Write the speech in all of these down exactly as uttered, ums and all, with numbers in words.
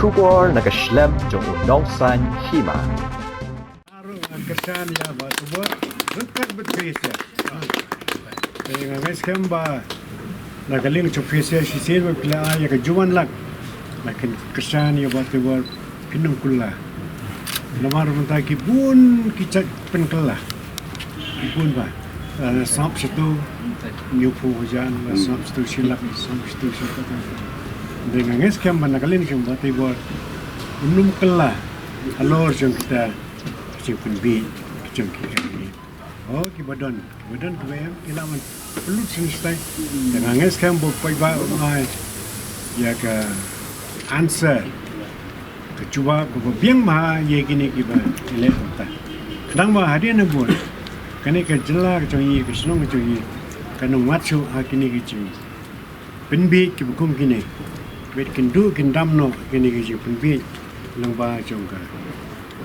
Khubor na ka shlem jong u nongsan hima. Aro nga kyrshan ïa ba tubor ryngkat bad phi sha. Te nga ngeit skhem ba na ka liang jong phi sha shisien ba phi la ai ïa ka juwan lak. Nga kyn- kyrshan ïa ba tubor phin ym kular. Namar mynta ki bun ki jait pynkylla. Ki bun ba. Eh, sap satu, ñiewphew hajar, sap satu shi lak, sap satu shi lak. Te nga ngeit skhem ba na ka liang jong ba tubor un ym kylla halor jong kita ki jingpynbiej jong ki. Oh, kiba don, kiba don kiba em, ki la wan pynlut sha stai. Te nga ngeit skhem ba u paidbah un ai ïa ka answer, ka jubab kaba biang bha ïa kine kiba ïaleh mynta. Khnang ba hadien nabud kane ka jylla ka jong ngi, ka shnong ka jong ngi, kan ym wad shuh ha kine ki jingpynbiej kiba kum kine. Bad kin duh kin dam noh kine ki jingpynbiej lyngba jong ka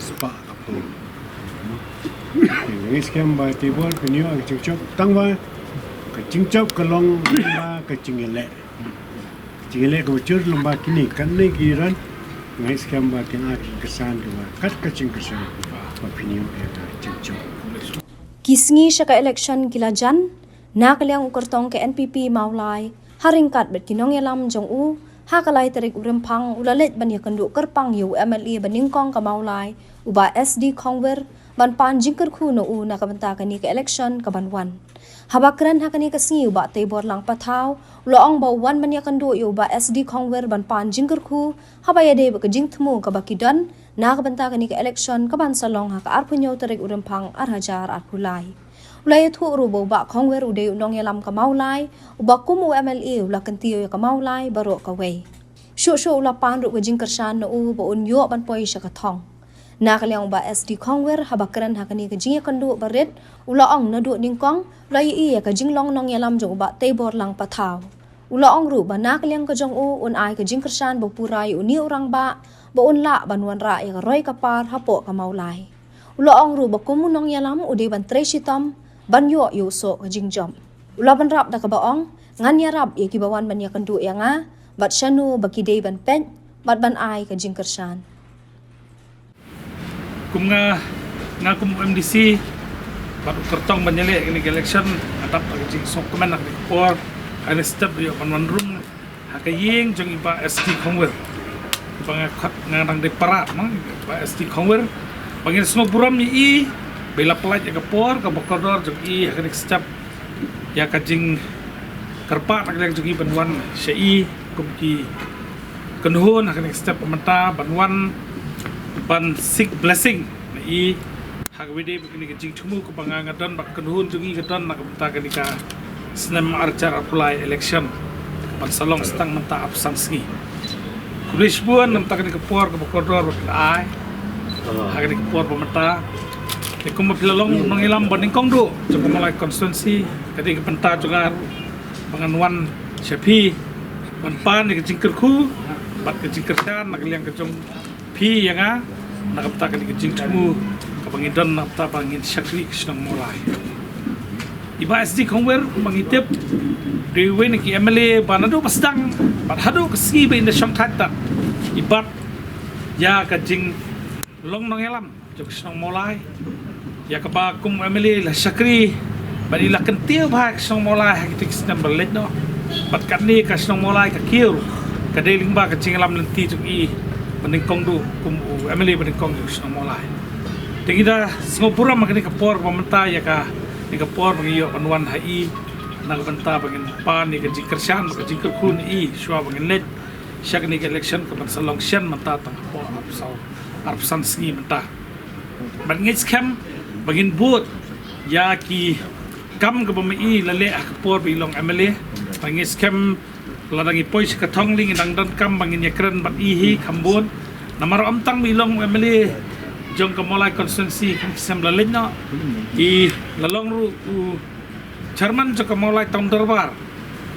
spah ka phew. Te nga ngeit skhem ba tibor phin ïoh ka jingjop, tang ba ka jingjop ka long lyngba ka jingïaleh. Jingïaleh kaba jur lyngba kine, kane ki ran, nga ngeit skhem ba kin ai ka jingkyrshan kaba kat ka jingkyrshan ba phin ïoh ïa ka jingjop. Ki sngi sha ka election ki la jan, na ka liang u kyrtong ka N P P Mawlai, ha ryngkat bad ki nongïalam jong u, ha ka lai tarik u Rymphang u la leit ban ïakynduh kyrpang ïa u M L A ba nyngkong ka Mawlai, u Bah S D Khongwir, ban pan jingkyrkhu na u na ka bynta kane ka election kaban wan. Haba kren ha kane ka sngi u Bah Teibor Lang Pathaw u la ong ba u wan ban ïakynduh ïa u Bah S D Khongwir ban pan jingkyrkhu haba ïadei bad ka jingthmu kaba ki don na ka bynta kane ka election kaban sa long ha ka arphew hynñiew tarik u Rymphang ar hajar arphew lai. U la ïathuh ruh ba u Bah Khongwir u dei u nongïalam ka Mawlai, uba kum u M L A u la kyntiew ïa ka Mawlai baroh kawei. Shuh shuh u la pan ruh ka jingkyrshan na u ba un ïoh ban poi sha ka thong. Na ka liang u Bah S D Khongwir haba kren ha kane ka jingïakynduh barit, u la ong naduh nyngkong u la ïohi ïa ka jinglong nongïalam jong u Bah Teibor Lang Pathaw. U la ong ruh ba na ka liang ka jong u un ai ka jingkyrshan ba pura ïa une u rangbah ba un lah ban wanrah ïa ka roi ka par hapoh ka Mawlai. U la ong ruh ba kum u nongïalam u dei ban trei shitom ban ïoh ïa u soh ka jingjop. U la bynrap da kaba ong, ngan ïarap ïa kiba wan ban ïakynduh ïa nga bad shano ba ki dei ban peit bad ban ai ka jingkyrshan. Kum nga, nga kum u M D C bad u kyrtong ban ïaleh kane ka election, nga dap da ka jingsngewkmen ha kane ka por, ha kane ka step ïoh ban wan rung ha ka ïing jong i Bah S D Khongwir. Ba nga khot, nga dang dei para, no, Bah S D Khongwir. Ba ngin sngewburom ïa i ba i la pynlait ïa ka por kaba kordor jong i ha kane ka step ïa ka jingkyrpad na ka liang jong i ban wan sha i kum ki kynhun ha kane ka step ba mynta ban wan ban seek blessing na i ha kaba ïadei bad kane ka jingthmu kaba nga nga don bad ka kynhun jong i ka don na ka bynta kane ka snem ar hajar arphew lai election ban sa long sa tang mynta arphew san sngi. Khublei shibun na ka bynta kane ka por kaba kordor ba phi la ai ha kane ka por ba mynta. Te kumba phi la long nongïalam ba nyngkong duh jong ka Mawlai constituency, ka dei ka bynta jong nga ruh ba ngan wan sha phi ban pan ïa ka jingkyrkhu bad ka jingkyrshan na ka liang ka jong phi ïa nga na ka bynta kane ka jingthmu kaba ngi don na ka bynta ba ngin shakri ka shnong Mawlai. I Bah S D Khongwir ba ngi tip dei uwei na ki M L A ba naduh ba sdang bad haduh ka sngi ba in da shong thait, i bat ïa ka jinglong nongïalam jong ka shnong Mawlai, ïa kaba kum u M L A i la shakri bad i la kyntiew bha ïa ka shnong Mawlai ha kito ki snem ba la leit noh. Bad katne ka shnong Mawlai ka kiew ka dei lyngba ka jingïalam lynti jong i ba nyngkong duh kum u M L A ba nyngkong jong ka shnong Mawlai. Te ngi da sngewburom ha kane ka por ba mynta ïa kane ka por ba ngi ïoh ban wan ha i na ka bynta ba ngin pan ïa ka jingkyrshan bad ka jingkyrkhu na i shuwa ba ngin leit sha kane ka election kaban sa long shen mynta tang hapoh arphew saw, arphew san sngi mynta. Bad ngeit skhem ba ngin bud ïa ki kam kaba ma i la leh ha ka por ba i long M L A. Bad ngeit skhem lada ngi poi sha ka thong lei ngi dang donkam ba ngin ïakren bad i hi kham bun. Namar ym tang ba i long M L A jong ka Mawlai constituency ha ki snem ba la leit noh, i la long ruh u chairman jong ka Mawlai Town Dorbar,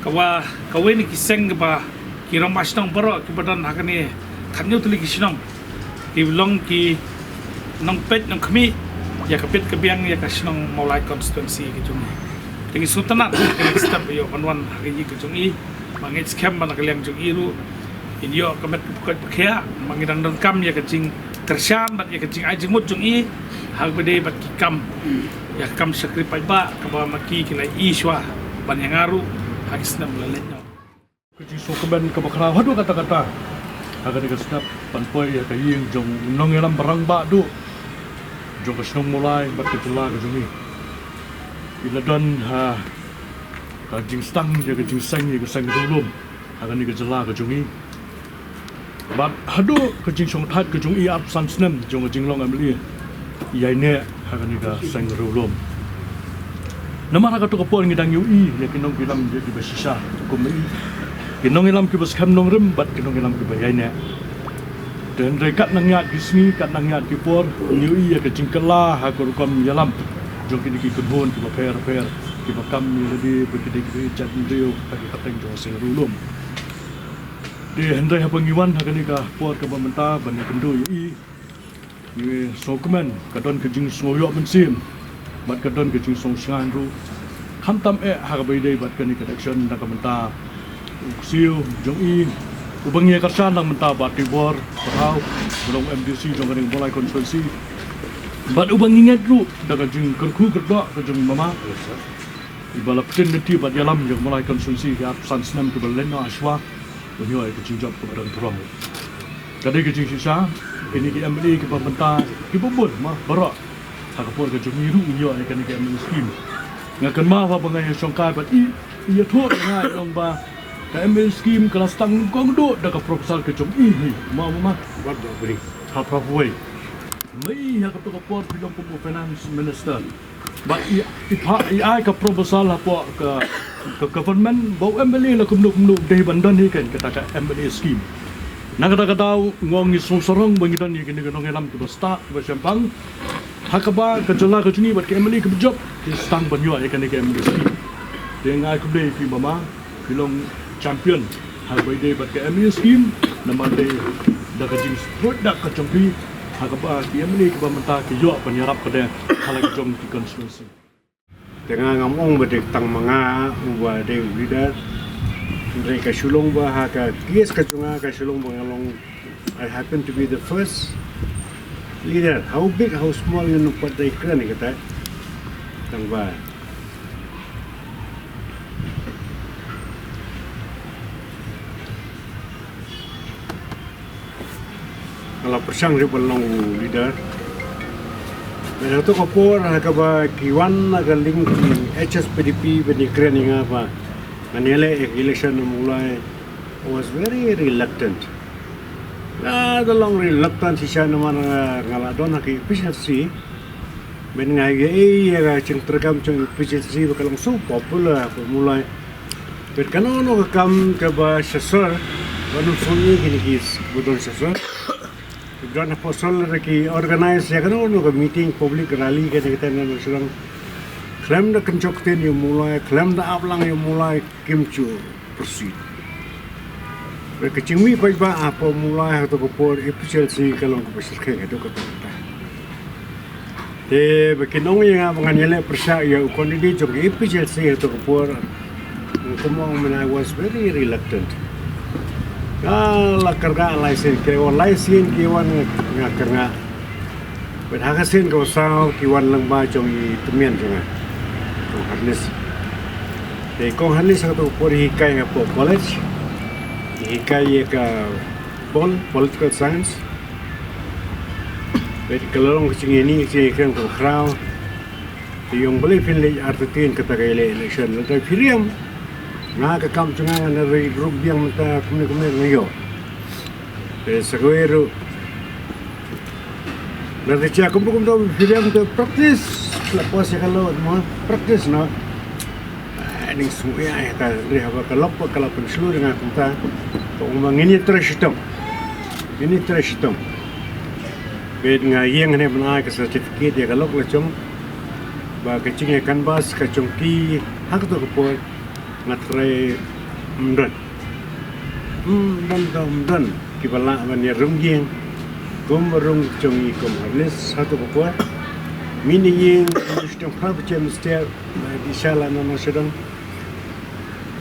kaba kawei na ki seng kaba ki rangbah shnong baroh kiba don ha kane khathynñiew tylli ki shnong ki long ki nongpeit nongkhmih ïa ka bit ka biang ïa ka shnong Mawlai constituency ka jong i. Te ngi sngewtynnat ha kane ka step ïoh ban wan ha ka ïing ka jong i. Ba ngeit skhem ba na ka liang jong i ruh Ngin ïoh ka met ka pyrkhat pyrkhat, ma ngi dang donkam ïa ka jingkyrshan bad ïa ka jingai jingmut jong i ha kaba ïadei bad ki kam, ïa ka kam shakri paidbah kaba ma ki ki la ïoh shuwa ban ïa nga ruh ha ki snem la leit noh. Ka jingsngewkmen kaba khraw haduh katta katta ha kane ka step ban poi ïa ka ïing jong u nongïalam ba rangbah duh jong ka shnong Mawlai bad ka jylla ka jong i. I la don ha ka jingstang ïa ka jingseng ïa ka seng riewlum ha kane ka jylla ka jong i. Bad haduh ka jingshongthait ka jong i arphew san snem jong ka jinglong M L A, i ïaineh ha kane ka seng riewlum. Namar ha kato ka por ngi dang ïohi ïa ki nongïalam ïa kiba shisha kum i, ki nongïalam kiba skhem nongrim bad ki nongïalam kiba ïaineh. Te hynrei kat nang ïaid ki sngi, kat nang ïaid ki por, ngi ïohi ïa ka jingkylla ha ka rukom ïalam jong kine ki kynhun kiba pher pher kiba kam ïa lade bad kine ki jait bynriew ha ki kyrteng jong ka seng riewlum. Te hynrei haba ngi wan ha kane ka por kaba mynta ban ïakynduh ïa i, ngi sngewkmen, ka don ka jingsngewïoh mynsiem bad ka don ka jingsngewshngaiñ ruh, khamtam eh ha kaba ïadei bad kane ka election na ka mynta. U ksiew jong i uba ngi ïa kyrshan na ka mynta Bah Tibor Pyrhaw, ba long M D C jong kane ka Mawlai constituency, bad uba ngi ngeit ruh da ka jingkyrkhu kyrdoh ka jong i mama, iba la pynlong lynti bad ïalam ïa ka Mawlai constituency ha ki arphew san snem kiba la leit noh shuwa. Ban ïoh ïa ka jingjop kaba don burom. Ka dei ka jingshisha, kine ki M L A kiba mynta kiba bun ma baroh ha ka por ka jong ngi ruh ngi ïoh ïa kane ka M L A scheme. Nga kynmaw haba nga ïashongkai bad i, i ïathuh ïa nga, i ong ba ka M L A scheme ka la sdang nyngkong duh da ka proposal ka jong i hi, ma, ma, ma. Wat ba bri. Ha Parkway. Ma i ha kato ka por phi long kum u finance minister. Ba i, i pha, i ai ka proposal hapoh ka, ka government ba u M L A la kumno kumno dei ban don hi kan kata ka M L A scheme. Na kata ka daw nga ong ngi sngewsarong ba ngi don hi kine ki nongïalam kiba stad kiba shemphang. Ha kaba ka jylla ka jong ngi bad ka M L A kiba jop ki sdang ban ïoh ïa kane ka M L A scheme. Te nga ai khublei ïa phi mama. Phi long champion ha kaba ïadei bad ka M L A scheme, namar dei da ka jingspruit da ka jong phi ha kaba ki M L A kiba mynta ki ïoh ban ïarap ka dei ha la ka jong ki constituency. Te nga ngam ong ba dei tang ma nga uba dei u leader. Hynrei ka shu long ba ha ka case ka jong nga ka shu long ba nga long, I happen to be the first leader. How big, how small, ngin ym pat dei kren ïa kata. Tang ba nga la pyrshang ruh ban long u leader. Bad ha kato ka por ha kaba ki wan na ka liang ki H S P D P ban ïakren ïa nga ba ngan ïaleh ïa ka election na Mawlai, I was very reluctant. Nga da long reluctant shisha namar nga, nga la don ha ka A P H L C. Bad nga ïohi ïa ka jingtreikam jong ka A P H L C ba ka long so popular hapoh Mawlai. Bad kano kano ka kam kaba sha sor, ba nang sngewthuh ïa kine kiba don sha sor. Ba don hapoh sor lada ki organize ïa kano kano ka meeting, public rally, kane kata na nongshong. Khlem da kynjoh ktien ïa u Mawlai, khlem da ap lang ïa u Mawlai, kim ju proceed. Bad ka jingmih paidbah hapoh Mawlai ha kato ka por, A P H L C ka long kaba shyrkhei haduh katta katta. Te ba kin ong ïa nga ba ngan ïaleh pyrshah ïa u candidate jong ka A P H L C ha kato ka por, kumba ong mynta, I was very reluctant. Nga la kyrngah lai sien, ki wan lai sien ki wan, nga kyrngah. Bad ha ka sien kaba saw ki wan lyngba jong i tymmen jong nga, Kong Harness. Te Kong Harness ha kato ka por i hikai hapoh college, i hikai ïa ka pol, political science. Bad ka la long ka jingïaid, ka jingïakren kaba khraw. Te i ong balei phin leit artatien kata ka ïaleh election, lada phi riam, nga ka kam jong nga ngan ïarung biang mynta kumne kumne, nga ïoh. Te sa kawei ruh, lada jia kumno kumno phi riam, te practice, la pos ïa ka lok mo, practice noh. Ai, ning sngewsih ïa ka, hynrei haba ka lok pat ka la pynshlur ïa nga kumta, ka ong ba ngin ïatrei shitom. Ngin ïatrei shitom. Bad nga ïeng hangne ban ai ka certificate ïa ka lok la jong, ba ka jingïa canvass ka jong ki ha kato ka por nga tharai ym don. Ym don, ym don kiba lah ban ïa rung ïing kumba rung jong i Kong Harness ha kato ka por. Mynne ïing, mynne shitom, phra pyrshah mynstep, ba dei sha la na nongshong.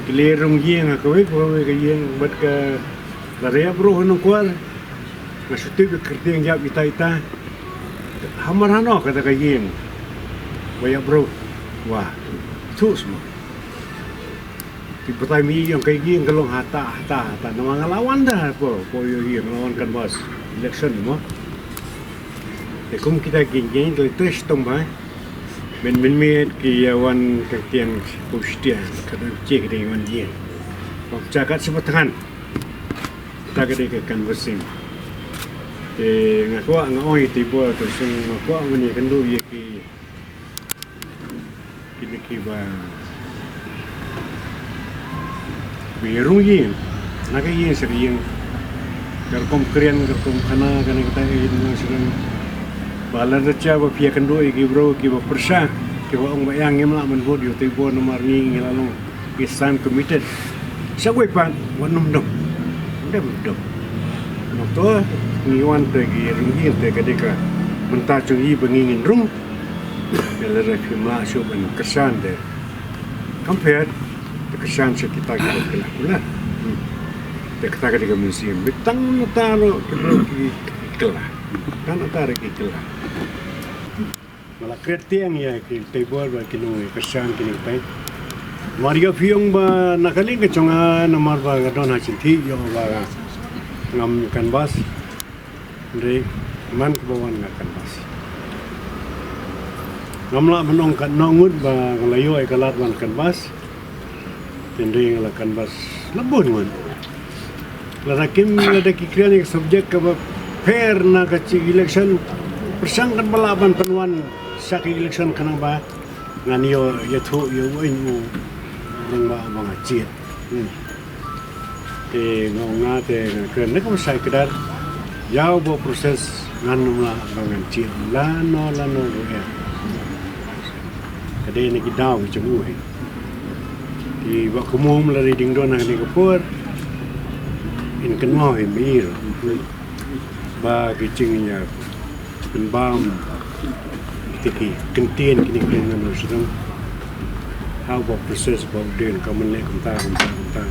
Ki la rung ïing ha kawei pa kawei ka ïing, bad ka Lada ïa bro ha Nongkwar, nga shu tip ïa ka kyrteng ïap ita ita. Hamar hano kata ka ïing ba ïa bro. Wa. Thu sma. Ki batai mi ïong kai ïing ka long hata hata hata. Namar nga la wan da po po ïo ïing nga la wan canvass election mo. Te kum kita ki ïing ka le tres tong ba. Men men met ki ïa wan ka tiang ko shtia ka dang che ka dang wan ïing. Pom cha kat sma than. Ta ka dei ka canvassing. Te nga kwah nga ong ïa Teibor te shu nga kwah mane kynduh ïa ki, kine kiba, ba ïa rung ïing na ka ïing sha ka ïing. Ka rukom krian ka rukom khana kane kita ïa nang sha nang. Ba lada cha ba phi ïa kynduh ïa ki bro kiba pyrshah kiba ong ba ïa ngim lah ban vote ïa u Teibor namar ngi ngi la long. Ki stand committed. Sa wei pat wat nym dom. Dem dom. Nokto ngi wan te ki rung ïing te ka dei ka mynta jong ngi ba ngi ngin rung. Te lada phim lah shuh ban kyrshan te kam phet te kyrshan sha kita kiba kylla. Te kata ka dei ka mynsiem. Bit tang nata ruh ki bro ki kylla. Tang nata ruh ki kylla. Ba la kret tiang ïa ki Teibor ba ki nong ïa ka shan ki ning pei. Mar ïa phi ong ba na ka liang ka jong nga namar ba ka don ha shin thi ïa ba ngam canvass. Hynrei man ka ba wan nga canvass. Ngam lah ban ong katno ngut ba nga la ïoh ïa ka lad wan canvass. Hynrei nga la canvass la bun ngut. Lada kim lada ki kren ïa ka subject kaba pher na ka chi election. Pyrshang kan ba lah ban pynwan sha ka election khnang ba ngan ïoh ïathuh ïa u aiñ u rangbah ba nga jied. Hmm. Te nga ong nga te nga kren na kaba shai kdar. Ïa u ba process ngan ym lah ba ngan jied lano lano ruh ïa. Ka dei na ki daw ki jong u hi. Ki ba kumum la ri ding don ha kane ka por. In kynmaw hi mir. Ba ki jingïa pynbam. Kita ki kyntien kine ki ngan sdang. How about process ba u dei ka man leh kumta kumta kumta.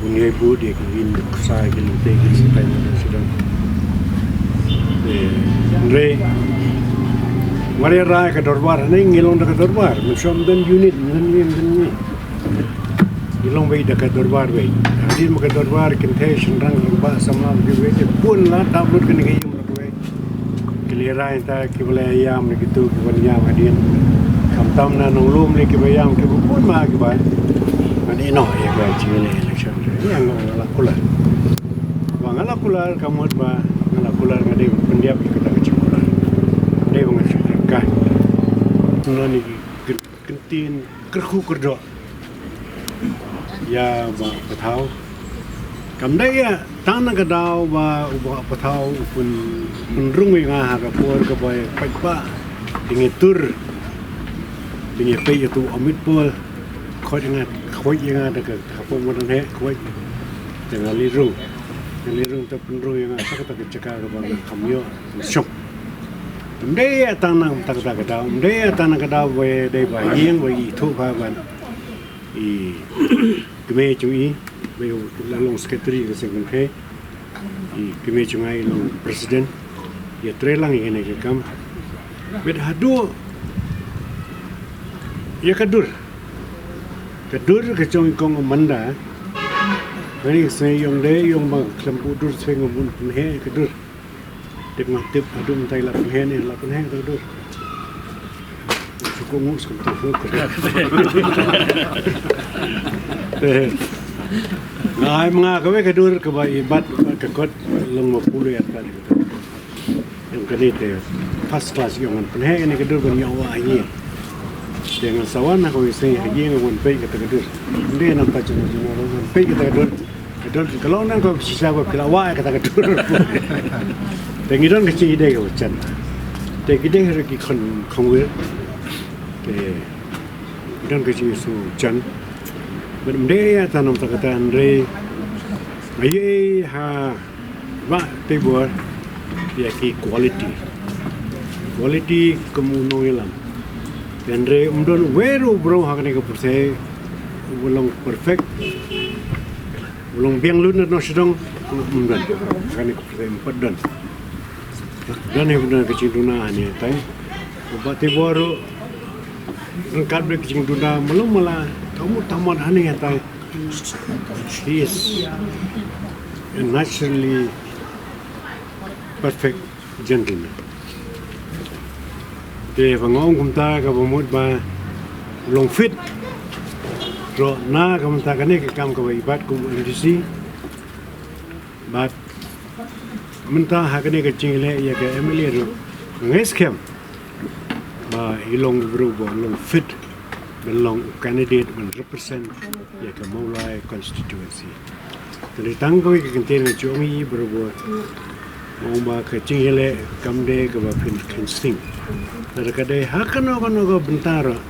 Un ïai bud ïa ki win sa ki lynti ki sitai ngan sdang. Eh, hynrei. Mar ïa rai ka dorbar ne ngi long da ka dorbar. Mynshuwa ym don unit, ym don ngi, ym don ngi. Ngi long beit da ka dorbar beit. Hadien ba ka dorbar kynthei shynrang rangbah samla beit beit bun la dap lut kane ka ïing ba kawei. Ki lehrain ta kiba la ïam ne kitu kiba ïam hadien. Khamtam na nonglum ne kiba ïam kiba bun ma kiba. Ngan ïeh noh ïa ka jingïaleh election. Ïa nga la kular. Ba nga la kular ka mut ba nga la kular nga dei ban pyndiap ïa kata ka jingkular. Dei ba nga shu ka. Ngan ïa ki kyntien kyrkhu kyrdoh. Ïa Bah Pathaw. Kam dei ïa tang na ka daw ba u Bah Pathaw u pyn, pynrung ïa nga ha ka por kaba ïa peit ba. Te ngi tur. Te ngi peit ïa tu Amit Paul. Khot ïa nga, khot ïa nga da ka hapoh madan heh, khot. Te nga leit rung. Nga leit rung te pynrung ïa nga sa kata ka jaka kaba nga kham ïoh. Shong. Ym dei ïa tang na kata ka daw, ym dei ïa tang na ka daw ba dei ba ïeng ba ithuh ba ban. I kmie jong i ba ïa la long secretary ka seng kynthei. I kmie jong nga i long president. Ïa trei lang ïa kane ka kam. Bad haduh ïa ka dur. Ka dur ka jong i kong Amanda. Kane ka sngi ïong dei ïong ba khlem pu dur sngi ngam bun pynheh ka dur. Tip nga tip haduh mynta i la pynheh ne la pynheh ka dur. Shu ko ngu skum tu fu ka dur. Nga ai ma nga kawei ka dur kaba i bat ka kot long ma pulu ïa ka dur. Ïong kane te first class ïong ngan pynheh kane ka dur ban ïoh wah ha ngi. Te ngan sa wan ha kawei sngi ha ngi ngan wan peit kata ka dur. Ym dei namta jong ngan wan peit kata ka dur. Ka dur ka long nang ka shisha ba phi la wah kata ka dur. Te ngi don ka jingïadei kaba jan. Te ki dei ruh ki khon khongwir. Te ngi don ka jingsngewsih jan. Bad ym dei ïa ta namta kata hynrei nga ïohi ha Bah Teibor ïa ki quality. Quality kum u nongïalam. Hynrei ym don uwei ruh u bro ha kane ka pyrthei uba long perfect. Uba long biang lut na nongshong. Ym don, kane ka pyrthei ym pat don. Don hi, ym don ka jingduna hangne hatai. Ba te bor ruh ryngkat bad ka jingduna malu mala, ka mut ka mut hangne hatai. He is a naturally perfect gentleman. Te ba nga ong kumta kaba mut ba u long fit. Ruh na ka mynta kane ka kam kaba i bat kum u M D C. Bad mynta ha kane ka jingïaleh ïa ka M L A ruh, nga ngeit skhem ba i long u briew ba long fit ban long u candidate ban represent ïa ka Mawlai constituency. Te dei tang kawei ka kyntien nga ju ong ïa i briew ba, ong ba ka jingïaleh kam dei kaba phin kheiñ sting. Lada ka dei ha kano kano ka bynta ruh,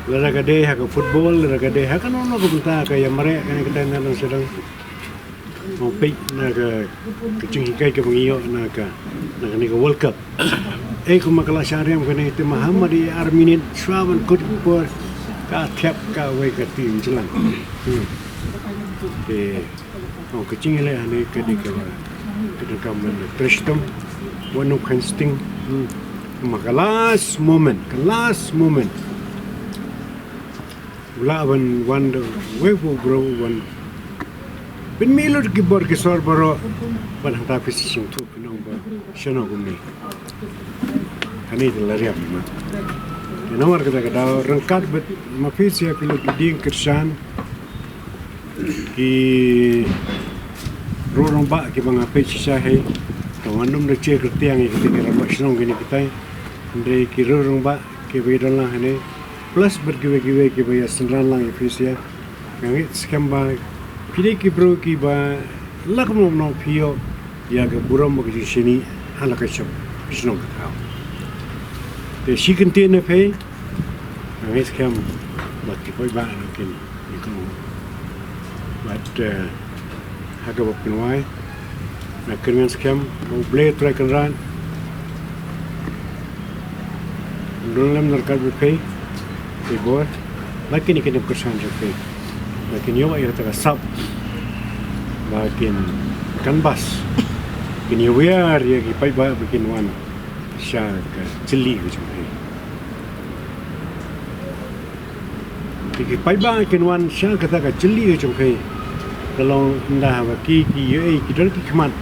lada ka dei ha ka football, lada ka dei ha kano kano ka bynta ka ïa mareh kane ka teng na dang sdang. Ong peit na ka, ka jinghikai kaba ngi ïoh na ka, na kane ka World Cup. Ei, kumba ka la shah riam kane te ma ha ma dei ar minit shuwa ban kut ki por ka thep kawei ka team jlang. Hmm. Te ong ka jingïaleh hangne ka dei kaba, ka dei kaba trei shitom, wat nym kheiñ sting. Hmm. Ma ka last moment, ka last moment. U lah ban wan da uwei u briew ban pynmih lut ki bor ki sor baroh ban hangta phi sngewthuh phin ong ba shano kumne. Kane te la riam ma. Te namar kata ka daw ryngkat bad ma phi sha phi lut ki dieng kyrshan, ki riew rangbah kiba nga peit shisha hi. Te ngan ym da jer kyrtiang ïa kita ki rangbah shnong kine kitai. Hynrei ki riew rangbah kiba ïadon lang hangne, plus bad kiwei kiwei kiba ïa synran lang ïa phi sha. Nga ngeit skhem ba phi dei ki briew kiba la kumno kumno phi ïoh ïa ka burom bad ka jingshaniah ha la ka shop, ka shnong ka thaw. Te shi kyntien na phi, nga ngeit skhem ba ki paidbah ruh kin ïa ka u. Bad, eh, ha kaba pynwai, nga kyrmen skhem ba U Blei Trai Kynrad un don lem ryngkat bad phi, phi bor, ba kin ïa kin ïa kyrshan jong phi, ba kin ïoh ïa kata ka sap, ba kin canvass, kin ïa wiar ïa ki paidbah ba kin wan sha ka jylli ka jong phi. Te ki paidbah kin wan sha kata ka jylli ka jong phi. Ka long ynda haba ki, ki ïohi, ki don ki khmat.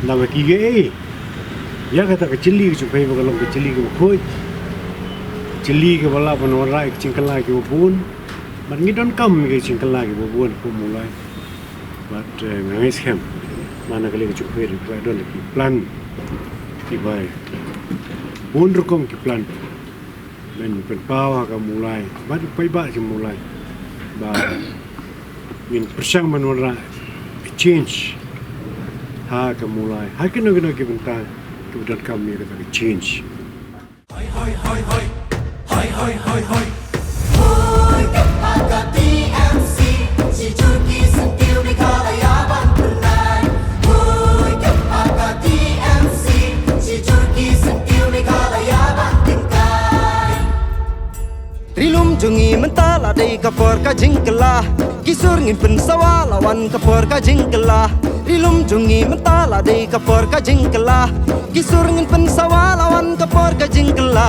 Ynda haba ki ïohi ïa kata ka jylli ka jong phi ba ka long ka jylli kaba khuid. Jylli kaba lah ban wanrah ïa ki jingkylla kiba bun. Bad ngi donkam ïa ki jingkylla kiba bun hapoh Mawlai. Bad, eh, nga ngeit skhem ba na ka liang ka jong phi ruh ka la don ki plan kiba bun rukom, ki plan ban pynpaw ha ka Mawlai bad ki paidbah jong Mawlai ba ngin pyrshang ban wanrah change ha ka Mawlai, ha kino kino ki bynta kiba donkam ïa kata ka change. Hoi, hoi, hoi, hoi. Hoi, hoi, hoi, hoi. Hoi, ka paka T M C. Shi jur ki syntiew Meghalaya ban pynlait. Hoi, ka paka T M C. Shi jur ki syntiew Meghalaya ban pynlait. Ri lum jong ngi mynta la dei ka por ka jingkylla. Ki sur ngin pynsawa la wan ka por ka jingkylla. Ri lum jong ngi mynta la dei ka por ka jingkylla. Ki sur ngin pynsawa la wan ka por ka jingkylla.